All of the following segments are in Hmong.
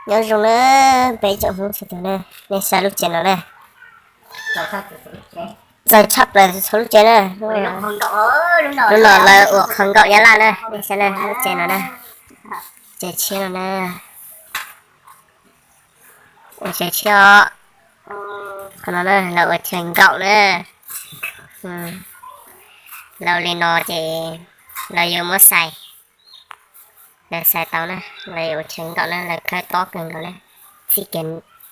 Nyob zoo na, peb tsoom Hmoob txhua tus na, nej saib lub tsev no na. Txawv tshaj plaws txhua lub tsev na. Lub no lawv ua qhov nkaum Nyab Laj na, nej saib na, lub tsev no na. Tsev tshiab no na. Ua tsev tshiab os. Qhov no na lawv ua chaw nkaum na. Lawv li no ces lawv yuav muab xais, lawv xais tau na, lawv yuav ua chaw nkaum na, lawv khawb tob kawg nkaus na, txij kiag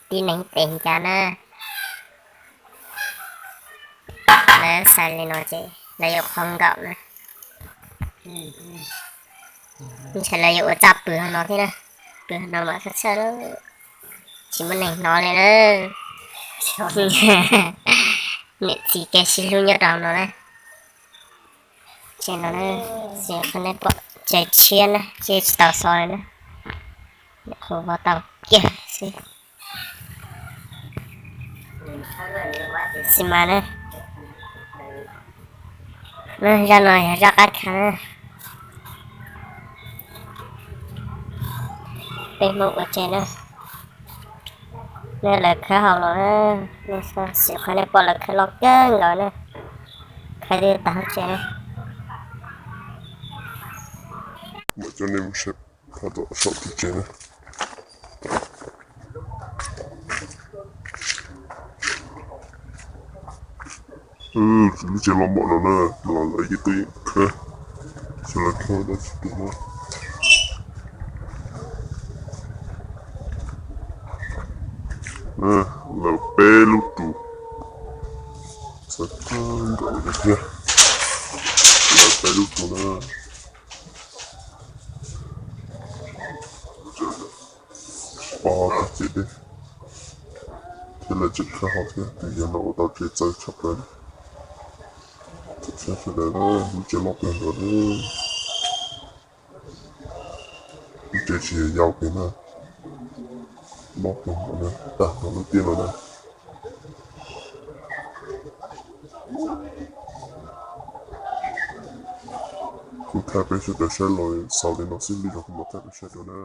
tib neeg tes ncas na. Lawv xais li no ces lawv yuav qhov nkaum na. Ntshe lawv yuav ua txaj pw hauv no thiab na, pw hauv no mas txhawj txhawj lawm, tsis muaj neeg hnov li na. Niam txiv kev sib hlub nyob rau hauv no na. Tsev no na, tsev qhov nej pom tsev tshiab na, tsev tsis tau xov li na. Nyuam qhuav vov tau kiag xwb. Xi mas na. Zaj no yog zaj qab khav na. Peb Hmoob ua tsev na. Nej lawv khawb hauv los na, nej xav xim qhov nej pom lawv khawb loj kawg nkaus na. Khawb twb tag lub tsev na. Coj nej mus saib phab tom saum tus tsev na. Lub tsev loj npaum no na, los lawv yeej tuaj yeem khawb, xyov lawv khawb dab tsi tus no. Lawv peb lub tus, txawv kawg nkaus li thiab. Lawv peb lub tus na. Ob tag cem dej thiab lawv tseem khawb hauv thiab, tus yawg no ua tau tsev txawv tshaj plaws. Saib sawv daws na, lub tsev loj kawg nkaus na. Lub tsev tsis yog yau kiag na, loj kawg nkaus na, tag nrho lub tiaj no na. Kuv thaij peb sawv daws saib los xaus li no xwb, lwm zaus kuv mam thaij peb saib dua na.